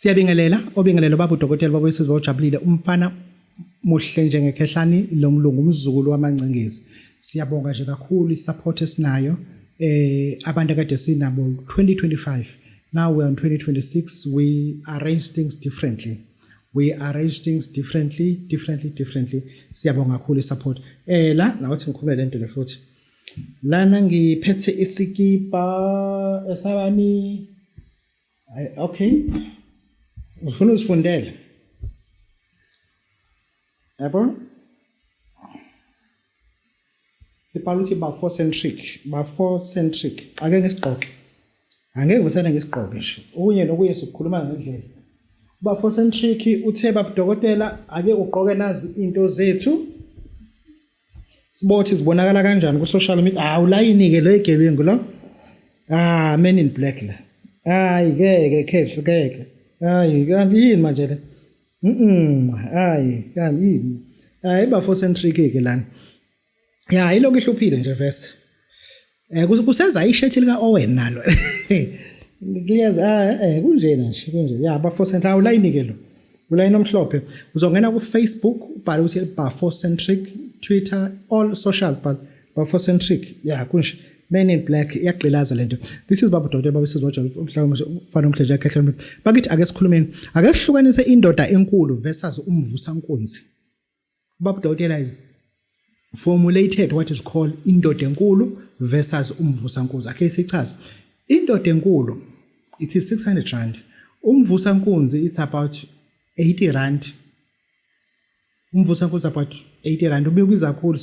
Siyabingelela, obingelela baba udokotela baba wesizwe ojabulile umfana muhle njengekhehlani lomlungu umzukulu wamaNgcengezi. Siyabonga nje kakhulu isupport esinayo abantu akade sinabo 2025. Now we are on 2026, we arrange things differently. We arrange things differently, differently, differently. Siyabonga kakhulu isupport. La nawathi ngikhuluma lento le futhi. Lana ngiphethe isikipa esabani. Okay. Ufuna usifundele. Yabo? Sibhala ukuthi bafo-centric, bafo-centric. Ake ngisigqoke. Angeke ngisane ngisigqoke nje. Okunye nokunye sikukhuluma ngendlela. Bafo-centric uthe babudokotela ake ugqoke nazi into zethu. Sibothi zibonakala kanjani ku social media. Ah, ulayini ke lo egebengu lo. Ah, men in black la. Hayi ngeke khehlo ngeke. Hayi kanti yini manje le? Hayi kanti yini? Hayi bafo centric ke lana. Ya ilokhu ihluphile nje verse. Kuseza ishethi lika Owen nalo. Ngiyeza kunjena nje kunje. Ya bafo centric awulayini ke lo. Ulayini omhlophe. Uzongena ku Facebook ubhale ukuthi bafo centric, Twitter, all social but bafo centric. Ya kunje. Men in Black iyagqilaza lento. This is Baba Dokotela Baba Sizwe Jabulile umhlawumbe umfana omhle nje akhehle. Bakithi ake sikhulumeni. Ake sihlukanise indoda enkulu versus umvusa nkunzi. Baba Dokotela is formulated what is called indoda enkulu versus umvusankunzi. Ake sichaze. Indoda enkulu it is 600 rand. Umvusankunzi it's about 80 rand. Umvusankunzi about 80 rand. Ubiza kakhulu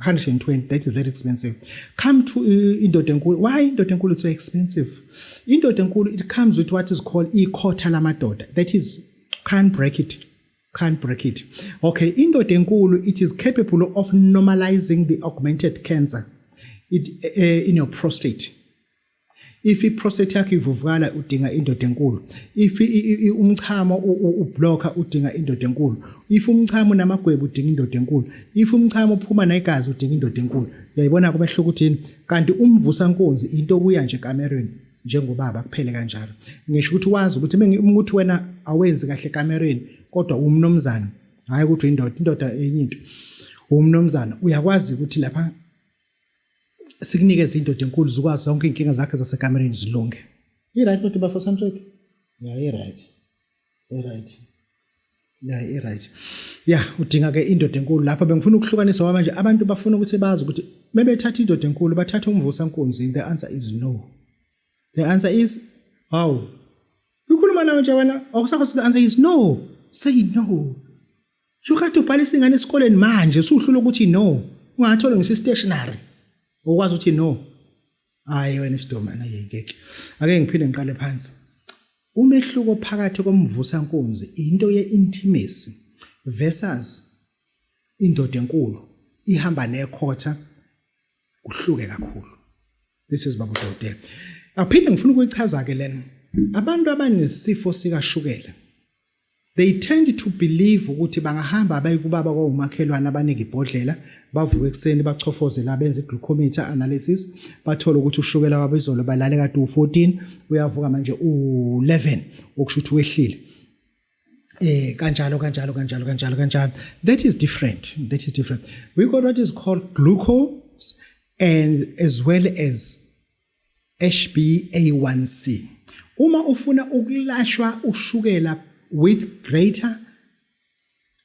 120. That is very expensive. Come to indoda enkulu. Why indoda enkulu is so expensive? Indoda enkulu it comes with what is called ikhotha lamadoda. That is can't break it. Can't break it. Okay, indoda enkulu it is capable of normalizing the augmented cancer it, in your prostate. If i-prostate yakho ivuvukala udinga indoda enkulu. If umchamo ublocka udinga indoda enkulu. If umchamo unamagwebu udinga indoda enkulu. If umchamo uphuma negazi udinga indoda enkulu. Uyayibona kumehluko uthini? Kanti umvusa nkunzi into okuya nje ekamerweni njengobaba kuphele kanjalo. Ngisho ukuthi wazi ukuthi ukuthi wena awenzi kahle ekamerweni kodwa umnomzana, hayi ukuthi uyindoda, indoda enye into. Umnomzana uyakwazi ukuthi lapha sikunikeze indoda enkulu zikwazi zonke iy'nkinga zakhe zasekamereni zilunge. I-right kodwa bafo Samsek? Ya i-right. I-right. Ya i-right. Ya udinga ke indoda enkulu lapha bengifuna ukuhlukanisa ngoba manje abantu bafuna ukuthi bazi ukuthi mebethatha indoda enkulu bathatha umvusa nkunzi. The answer is no. The answer is how. Ukhuluma nawe nje wena awusakho, the answer is no. Say no. Yokade ubhalisa ingane esikoleni manje usuhlula ukuthi no. Ungathola ngisho stationery. Ukwazi ukuthi no. Hayi wena isidoma naye ngeke. Ake ngiphinde ngiqale phansi. Umehluko phakathi komvusa nkunzi into ye-intimacy versus indoda enkulu ihamba nekhotha kuhluke kakhulu. This is Baba Dokotela. Aphinde ngifuna ukuyichaza ke lena. Abantu abanesifo sikashukela they tend to believe ukuthi bangahamba abaye kubaba kwawumakhelwane abanike ibhodlela, bavuke ekuseni bachofoze la benze i-glucometer analysis, bathole ukuthi ushukela wabo izolo balale kade u-14 uyavuka manje u-11, okusho ukuthi wehlile. Kanjalo kanjalo kanjalo kanjalo kanjalo. That is different. That is different. We got what is called glucose and as well as HbA1c. Uma ufuna ukulashwa ushukela with greater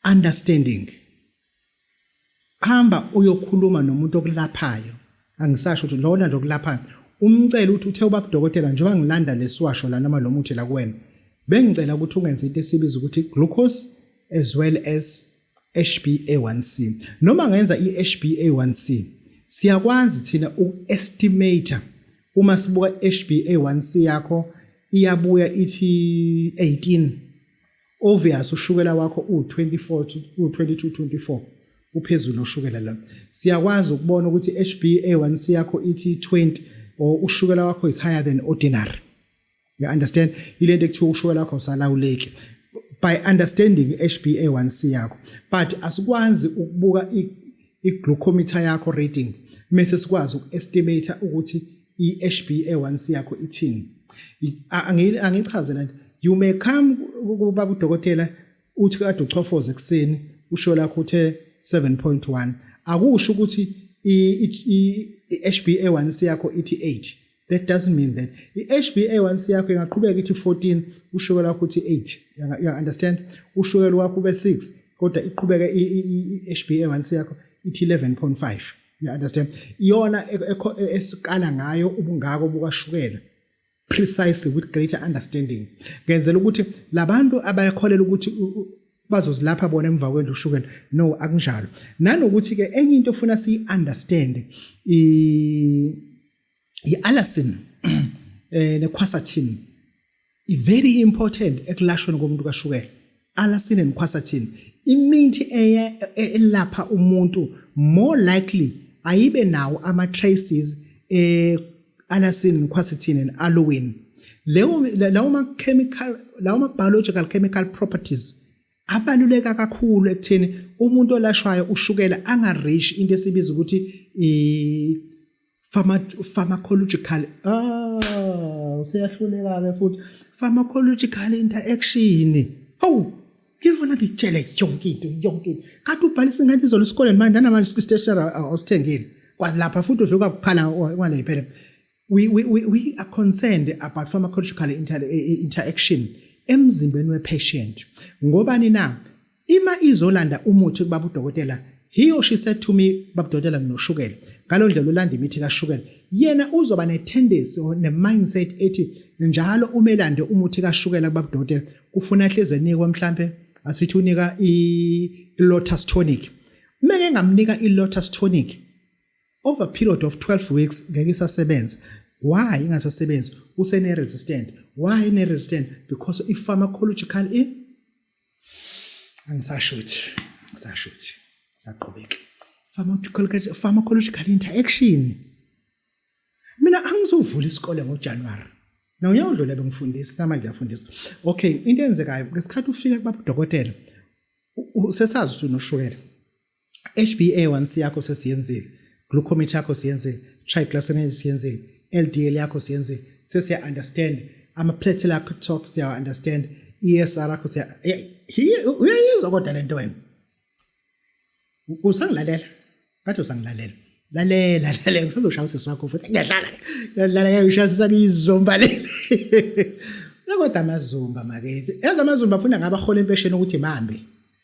understanding, hamba uyokhuluma nomuntu okulaphayo. Angisasho ukuthi lona nje okulaphayo, umcele ukuthi uthe ubaba udokotela njengoba ngilanda lesiwasho la noma lo muthi la kuwena, bengicela ukuthi ungenze into esibiza ukuthi glucose as well as HbA1c. Noma ngenza i-HbA1c, siyakwazi thina uku-estimate uma sibuka HbA1c yakho iyabuya ithi 18, obvious ushukela wakho u24 u22 24 uphezulu ushukela la. Siyakwazi ukubona ukuthi HbA1c yakho ithi 20 or ushukela wakho is higher than ordinary. You understand? Ilento ekuthiwa ushukela wakho usalawuleki by understanding HbA1c yakho, but asikwazi ukubuka i-glucometer yakho reading mase sikwazi uku-estimate ukuthi i-HbA1c yakho ithini. Angichaze lento. You may come kubaba udokotela, uthi kade uchofoza ekuseni, usho lakho uthe 7.1, akusho ukuthi i-HbA1c yakho ithi 8. That doesn't mean that. I-HbA1c yakho ingaqhubeka ithi 14, ushukela wakho uthi 8. You understand? Ushukela wakho ube 6, kodwa iqhubeke i-HbA1c yakho ithi 11.5. You understand? Iyona esikala ngayo ubungako bukashukela precisely, with greater understanding, ngenzela ukuthi labantu abayakholela ukuthi bazozilapha bona emva kwendlu ushukela, no, akunjalo. Nanokuthi ke enye into ofuna siyi-understand i-allicin ne-quercetin i-very important ekulashweni komuntu kashukela. Allicin and quercetin, imithi elapha umuntu more likely ayibe nawo ama-traces allicin, quercetin and aloin. Leyo lawo ma chemical, lawo ma biological chemical properties abaluleka kakhulu ekutheni umuntu olashwayo ushukela angareach into esibiza ukuthi i pharmacological, ah, useyahluleka ke futhi, pharmacological interaction. Hawu, ngifuna ngikutshele yonke into, yonke into. Kade ubhalisa ingane izolo esikoleni, manje namanje stationery awusithengile kwalapha futhi uvuka kukhala kwale phela. We are concerned about pharmacological interaction emzimbeni we-patient. Ngobani na? Ima izolanda umuthi kubaba udokotela, he or she said to me, "Baba udokotela, nginoshukela." Ngalo ndlela ulanda imithi kashukela, yena uzoba ne-tendency or ne-mindset ethi njalo umelande umuthi kashukela kubaba udokotela kufuna hleze enikwa, mhlambe asithi unika i-Lotus tonic. Meke ngamnika i-Lotus tonic over a period of 12 weeks, ngeke isasebenza. Why ingasasebenzi? Usene resistant. Why ine resistant? Because i-pharmacological i angisashuthi, ngisashuthi, saqhubeka, pharmacological interaction. Mina angizovula isikole ngoJanuary. Na uyawudlula bengifundisa, namanje ngiyafundisa. Okay, into eyenzekayo ngesikhathi ufika kubaba udokotela, sesazi ukuthi unoshukela, HbA1c yakho sesiyenzile, glucometer yakho siyenzile, triglycerides siyenzile, LDL yakho siyenzile, sesiya understand ama platelet akho top, siya understand ESR yakho, siya uyayizwa. Kodwa lento wena usangilalela, kade usangilalela, lalela, lalela, ngisazoshaya usisi wakho futhi. Ngiyadlala, ngiyadlala, ngiyashaya sisakizomba leli. Kodwa amazumba makethi eza amazumba afuna ngabe ahola impesheni, ukuthi mambe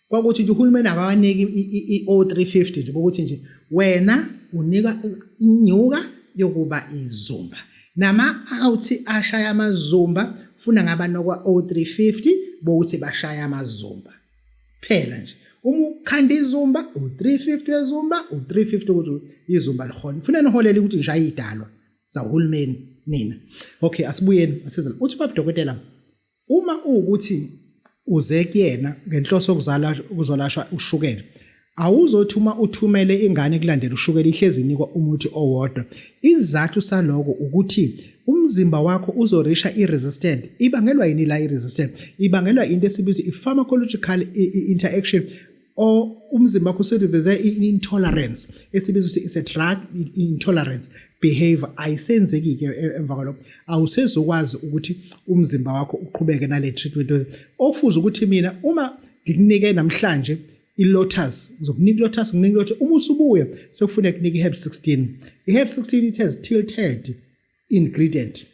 kwakuthi nje uhulumeni akawaniki i-O350 nje, ukuthi nje wena unika inyuka yokuba izumba nama awuthi ashaya amazumba, funa ngaba nokwa O350 bokuthi bashaya amazumba phela nje. Uma ukhanda izumba, u350 wezumba, u350 ukuthi izumba lihona, funa niholele ukuthi ngishaye idalwa zahulumeni nina. Okay, asibuyeni, asize. Uthi baba dokotela, uma uwukuthi uze kuyena ngenhloso yokuzala ukuzolashwa ushukela, awuzothi uma uthumele ingane kulandela ushukela ihlezi inikwa umuthi owodwa. Isizathu saloko ukuthi umzimba wakho uzorisha i-resistant. Ibangelwa yini la i-resistant? Ibangelwa into esibizwa i-pharmacological interaction, or umzimba wakho usudiveze i-intolerance esibiza ukuthi is a drug intolerance behavior. Ayisenzeki-ke emva kwalokho, awusezokwazi ukuthi umzimba wakho uqhubeke nale treatment. Okufuze ukuthi mina uma ngikunike namhlanje i-Lotus, ngizokunika i-Lotus, ngikunike i-Lotus, uma usubuya sekufuneka kunike i-Herb 16. I-Herb 16, it has tilted ingredient.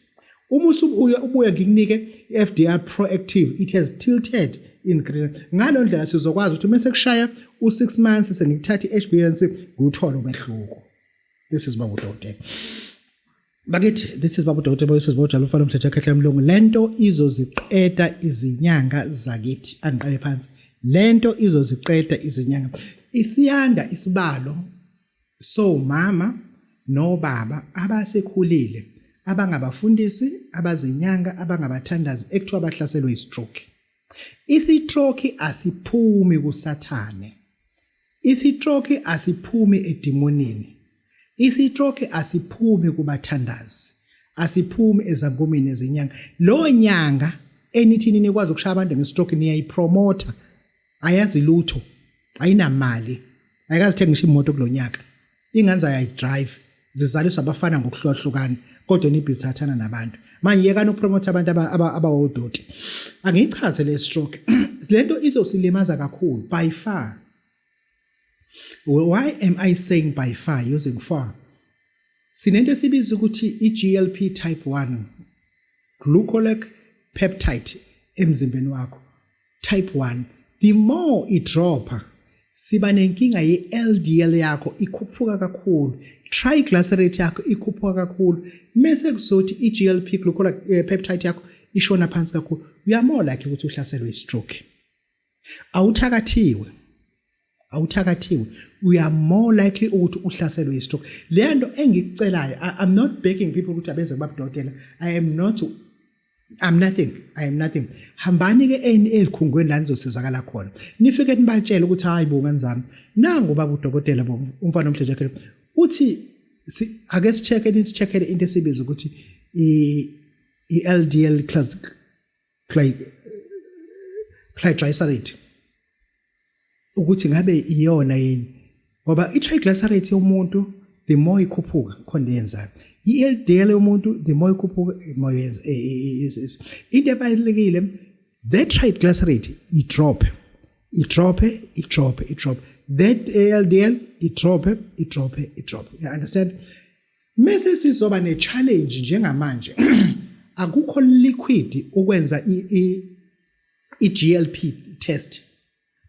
Uma usubuya ubuya ngikunike i-FDR Proactive, it has tilted ingredient. Ngalo ndlela sizokwazi ukuthi mase kushaya u6 months sengikuthatha i-HbA1c, ngiwuthole umehluko. This is baba udokotela bakithi, this is baba udokotela boyiswe bojalo ufana umthetho ekhehla emlungu. Lento izoziqeda izinyanga zakithi, angiqale phansi, lento izoziqeda izinyanga. Isiyanda isibalo so mama nobaba abasekhulile abangabafundisi, abazinyanga, abangabathandazi, ekuthiwa bahlaselwe istroke. Istroke asiphumi kusathane, istroke asiphumi edimonini, istroke asiphumi kubathandazi, asiphumi ezangomeni ezinyanga. Lo nyanga enithi nikwazi ukushaya abantu ngestroke, niyayipromota, ayazi lutho, ayinamali, ayikazithenga ngisho imoto kulonyaka, ingane ayidrive, zizaliswa abafana ngokuhlukahlukana. Kodwa nibhizi thathana nabantu. Manje yekani ukupromote abantu abawodoti. Angichaze le stroke. Lento izosilimaza kakhulu by far. Why am I saying by far using far? Sinento esibiza ukuthi i-GLP type 1 glucolic peptide emzimbeni wakho type 1 the more idropha siba nenkinga ye-LDL yakho ikhuphuka kakhulu triglyceride yakho ikhuphuka kakhulu mese kuzothi i-GLP glucolic peptide yakho ishona phansi kakhulu you are more likely ukuthi uhlaselwe i-stroke awuthakathiwe awuthakathiwe you are more likely ukuthi uhlaselwe i-stroke le nto engikucelayo I'm not begging people ukuthi abeze kubabudokotela I am not I'm nothing I am nothing hambani ke ezikhungweni la nizosizakala khona nifike nibatshele ukuthi hayi bo ngani zami nangu baba udokotela bo umfana omhle Jackie uthi ake si-check-e nisi-check-ele into esibiza ukuthi i-LDL class triglyceride ukuthi ngabe iyona yini ngoba i-triglyceride yomuntu the more ikhuphuka khona yenzayo i-LDL yomuntu the more ikhuphuka more yenza into ebalulekile that triglyceride i-drop i-drop i-drop i-drop that LDL i-drop i-drop i-drop you understand mase sizoba ne-challenge njengamanje akukho liquid ukwenza i-GLP test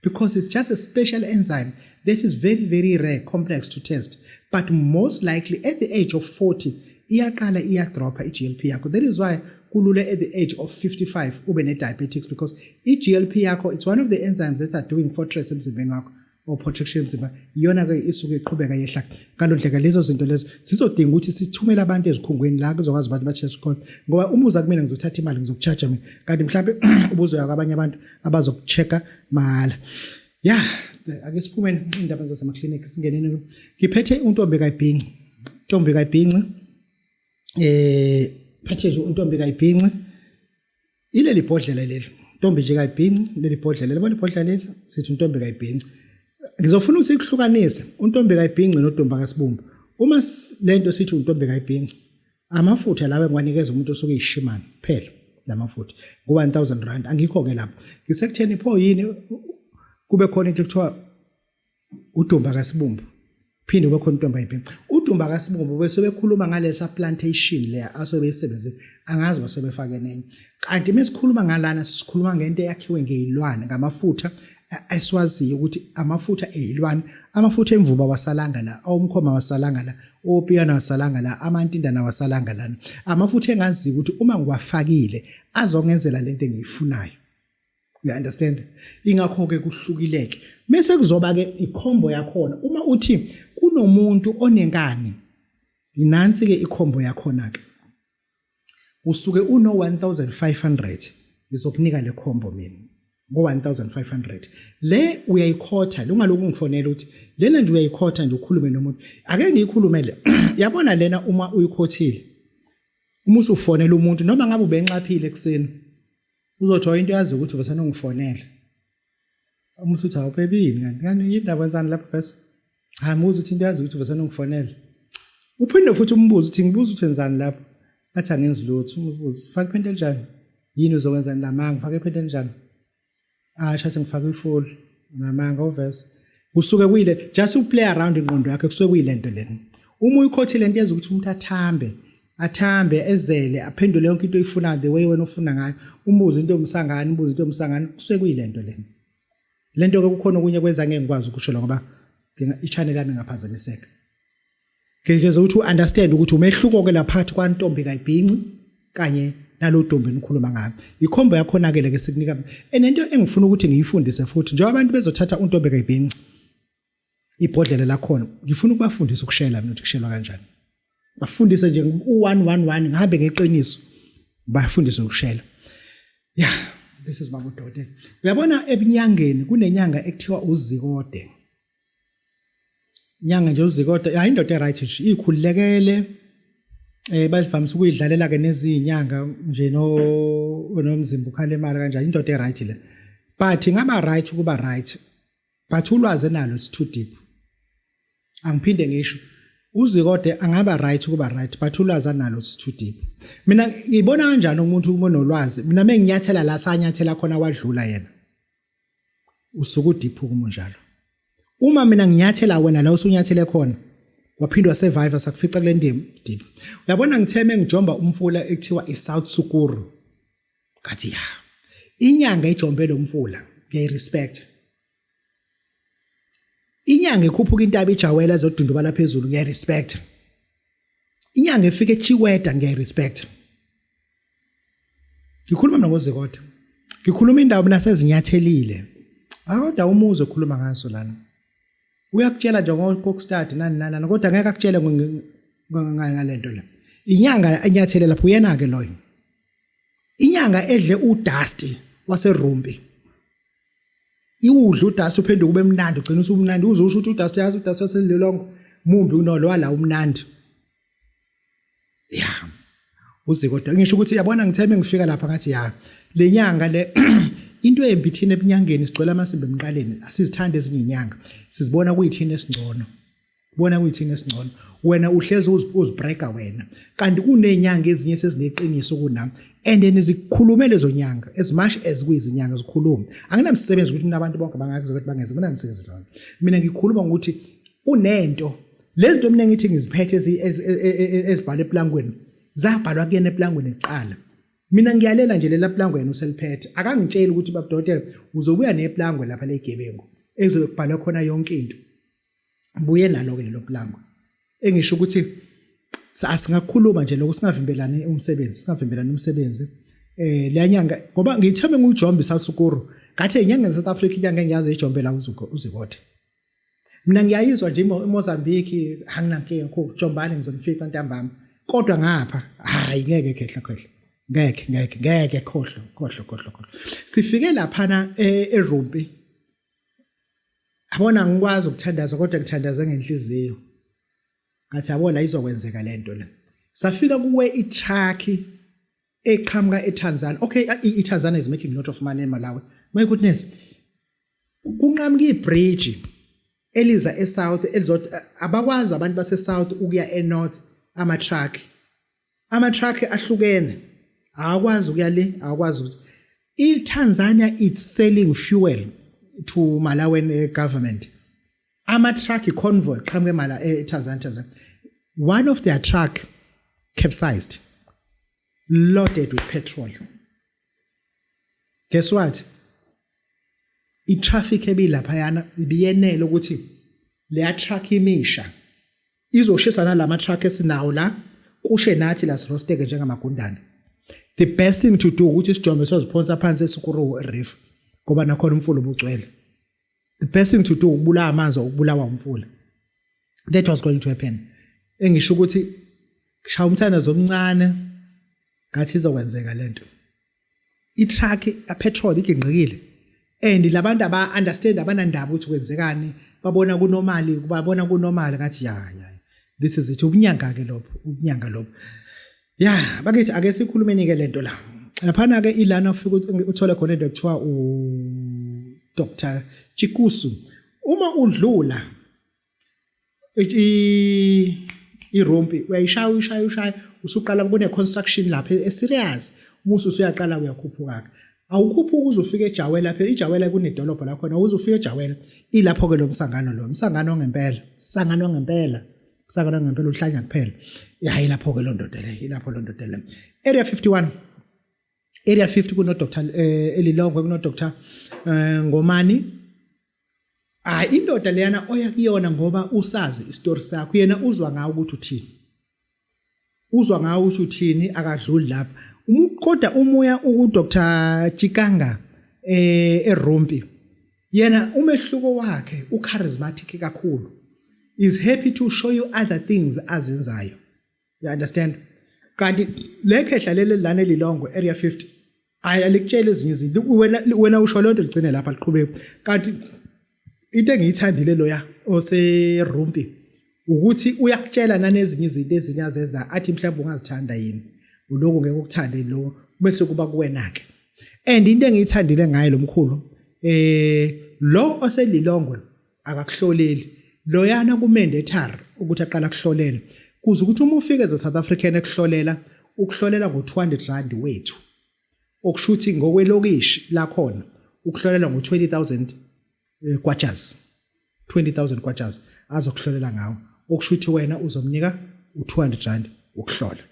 because it's just a special enzyme that is very very rare complex to test but most likely at the age of 40 iyaqala iyadropha i-GLP yakho that is why kulula at the age of 55 ube ne-diabetics because i-GLP yakho it's one of the enzymes that are doing fortress emzimbeni wakho or protection emzimba iyona ke isuke iqhubeka yehla ngalo ndlela lezo zinto lezo sizodinga ukuthi sithumele abantu ezikhungweni la kuzokwazi abantu ba-check khona ngoba uma uza kumina ngizothatha imali ngizoku-charge mina kanti mhlawumbe ubuzoya kwabanye abantu abazoku-check-a mahhala ya ake siphumeni indaba zasemaklinikhi singeneni ngiphethe untombi kayibhinci ntombi kayibhinci phethe nje untombi kayibhinci ileli bhodlela leli ntombi nje kayibhinci leli bhodlela lebona ibhodlela leli sithi untombi kayibhinci ngizofuna ukuthi ikuhlukanise untombi kayibhinci nodumba kasibumbu uma lento sithi untombi kayibhinci amafutha lawa engiwanikeza umuntu osuke eyishimane kuphela lamafutha ku-1000 rand angikho ke lapho ngisekutheni pho yini kube khona into ekuthiwa udumba kasibumbu phinde kube khona uDumba ibhinca uDumba kaSibumbu bese bekhuluma ngalesa plantation leya asobeyisebenzile angazi basebefake nenye kanti mesikhuluma ngalana sikhuluma ngento eyakhiwe ngezilwane ngamafutha esiwaziyo ukuthi amafutha ezilwane amafutha emvuba wasalanga la awumkhoma wasalanga la opiyana wasalanga la amantindana wasalanga lana amafutha engaziyo ukuthi uma ngiwafakile azongenzela lento engiyifunayo you understand ingakho ke kuhlukileke mase kuzoba ke i-combo yakhona uma uthi kunomuntu onenkani inansi ke i-combo yakhona ke usuke uno 1500 ngizokunika le combo mina ngo 1500 le uyayikhotha ungaloku ungifonela ukuthi lena nje uyayikhotha nje ukhulume nomuntu ake ngiyikhulume le yabona lena uma uyikhothile uma usufonela umuntu noma ngabe ubenxaphile ekuseni uzothola into yazi ukuthi uvesane ungifonele uma usuthi awubhebini kanti kanti yindaba wenzani lapho vese cha muza ukuthi into yazi ukuthi uvesane ungifonele uphinde futhi umbuze ukuthi ngibuza ukuthi wenzani lapho athi angenzi lutho umbuze faka iphenti elinjani yini uzokwenzani lamanga ngifake iphenti elinjani asho athi ngifake i-full namanga uvese kusuke kuyile just uplay around ingqondo yakhe kusuke kuyilento lena uma uyikhothile lento yenza ukuthi umuntu athambe athambe ezele aphendule yonke into oyifunayo the way wena ofuna ngayo umbuze into yomsangano umbuze into yomsangano kusuke kuyilento lena lento ke kukhona okunye kwenza ngeke ngikwazi ukusho la ngoba i-channel yami ingaphazamiseka ngeke ukuthi u-understand ukuthi umehluko ke laphathi kwantombi kayibhinci kanye nalo dombi nikhuluma ngayo i-combo yakhona ke leke sikunika enento engifuna ukuthi ngiyifundise futhi njengoba abantu bezothatha untombi kayibhinci ibhodlela lakhona ngifuna ukubafundisa ukushela mina ukuthi kushelwa kanjani bafundise nje u-111 ngihambe ngeqiniso bafundise ukushela yeah this is baba udokotela uyabona ebunyangeni kunenyanga ekuthiwa uzikode nyanga nje uzikode hayi indoda e-right nje ikhululekele balivamise ukuyidlalela ke nezinyanga nje no nomzimba ukhala imali kanjani indoda e-right le but ingaba right ukuba right but ulwazi enalo it's too deep angiphinde ngisho Uzikode angaba right ukuba right, but ulwazi analo it's too deep. Mina ngibona kanjani umuntu uma onolwazi? Mina menginyathela la sanyathela khona wadlula yena, usuke udeep kuma njalo. Uma mina nginyathela wena la usunyathele khona waphindwa survivor, sakufica kule ndima deep. Uyabona, ngitheme ngijomba umfula ekuthiwa iSouth Sukuru, ngathi ya, inyanga ejombe lo mfula ngiyayirespect. Inyanga ekhuphuka intaba ijawela ezodundubala phezulu, ngiyayirespect. Inyanga efika eChiweda, ngiyayirespect. Ngikhuluma mina ngoZikode, ngikhuluma indawo mina sezinyathelile, akodwa umuzi okhuluma ngaso lana uyakutshela nje ngoKokstad nani nani, kodwa ngeke akutshele ngalento le. Inyanga enyathele lapho uyena ke loyo, inyanga edle udust waseRumbi, iwudla udust uphenduka ube mnandi, ugcina usumnandi, uze usho ukuthi udust, yazi udust waselilongo mumbi unolo wala umnandi. Ya, uze kodwa ngisho ukuthi yabona, ngitheme ngifika lapha ngathi ya, le nyanga le, into embi thina ebunyangeni sigcwele amasimba emqaleni, asizithandi ezinye inyanga, sizibona kuyithina esingcono, bona kuyithina esingcono. Wena uhlezi uzibreaka wena, kanti kunenyanga ezinye sezineqiniso kunami, and then zikhulume lezo nyanga as much as kuyizinyanga zikhulume. Anginamsebenzi ukuthi mina abantu bonke bangakuze ukuthi bangenze, mina ngisebenzi lona. Mina ngikhuluma ngokuthi unento lezi zinto mina ngithi ngiziphethe ezibhalwe eplangweni, zabhalwa kuyena eplangweni kuqala. Mina ngiyalela nje lela plangwe, yena useliphethe. Akangitsheli ukuthi babudokotela uzobuya neplangwe lapha legebengu ezobe kubhalwe khona yonke into, buye nalo-ke lelo plangwe. Engisho ukuthi asingakhuluma nje lokho, singavimbelani umsebenzi, singavimbelani umsebenzi. Leyanyanga ngoba ngithembe ngujombe South Sukuru, ngathi inyanga South Africa, inyanga engiyazi ejombe la uZikode. Mina ngiyayizwa nje iMozambique, anginankinga kujombane, ngizonifica ntambama, kodwa ngapha hayi, ngeke, khehla, khehla, ngeke, ngeke, ngeke, khohlo, khohlo, khohlo, khohlo. Sifike laphana eRumpi, yabona, ngikwazi ukuthandaza kodwa ngithandaze ngenhliziyo, ngathi yabo la izokwenzeka lento le. Safika kuwe itruck eqhamuka eTanzania. Okay, iTanzania is making a lot of money eMalawi. My goodness, kunqamuka ibridge eliza eSouth, elizothi abakwazi abantu base-South ukuya eNorth. Ama-truck ahlukene awakwazi ukuya le, awakwazi ukuthi i-Tanzania it's selling fuel to Malawian government. Ama-truck convoy qhamuke emala eTanzania. Tanzania, one of their truck capsized, loaded with petrol. Guess what? I-traffic ebilaphayana ibiyenele ukuthi leya truck imisha izoshisa nalama truck esinawo la, kushe nathi la, sirosteke njengamagundane. The best thing to do ukuthi sijombe soziphonsa phansi eSukuru River, ngoba nakhona umfula ubugcwele. The best thing to do ukubulawa amanzi, ukubulawa umfula. That was going to happen. Engisho ukuthi shaya umthandazo omncane, ngathi izokwenzeka lento. I-truck petrol igingqikile, and labantu aba understand, abanandaba ukuthi kwenzekani, babona kunormal, babona kunormal. Ngathi ya, this is it. Ubunyanga ke lopho, ubunyanga lopho. Ya bakithi, ake sikhulumeni ke lento la. Laphana ke ilana ufika uthole khona into ekuthiwa u Dr Chikusu. Uma udlula iRumpi, uyayishaya, uyishaya, uyishaya, usuqala kune construction lapha eserious. Umusu usuyaqala uyakhuphuka ke, awukhuphuka uze ufike eJawela lapha. IJawela kunedolobha la khona, uze ufike eJawela. Ilapho ke lo msangano, lo msangano ngempela, sangano ngempela, msangano ngempela, uhlanya kuphela. Hayi, lapho ke lo ndoda le, ilapho lo ndoda le. Area 51, Area 50 kuno Dr Elilongwe, kuno Dr Ngomani. Ah, indoda leyana oya kuyona ngoba usazi isitori sakho, yena uzwa ngawo ukuthi uthini, uzwa ngawo ukuthi uthini, akadluli lapha. Kodwa umuya uku Dr Chikanga eRumpi, yena umehluko wakhe ucharismatic kakhulu, is happy to show you other things azenzayo, you understand? Kanti le khehla leli lana eLilongwe, Area 50, ayi, alikutshela ezinye izinto. Wena usho lonto ligcine lapha, liqhubeke. Kanti into engiyithandile loya oseRumpi ukuthi uyakutshela nanezinye izinto, ezinye azenza, athi mhlawumbe ungazithanda yini lokhu, ngeke ukuthande lokho, bese kuba kuwena ke. And into engiyithandile ngaye lo mkhulu lo oseLilongwe akakuhloleli, loyana kumandatory. ukuthi aqala kuhlolele kuze ukuthi uma ufike ze South African ekuhlolela ukuhlolela ngo-200 rand wethu okusho ukuthi ngokwelokishi lakhona ukuhlolela ngo-20000 eh, kwachas 20000 kwachas azokuhlolela ngawo okusho ukuthi wena uzomnika u-200 rand ukuhlola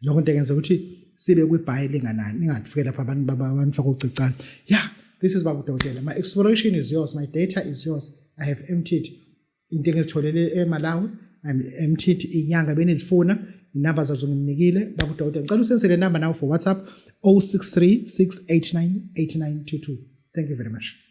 lokho into engenza ukuthi sibe kwibhayi linganani ningathi lapha abantu banifaka ucicane. Yeah, this is baba udokotela. My exploration is yours, my data is yours. I have emptied into engizitholele eMalawi. I'm emptied inyanga benizifuna inamba zazo nginikile baba udokotela. Ngicela usense le number now for WhatsApp 063 689 8922. Thank you very much.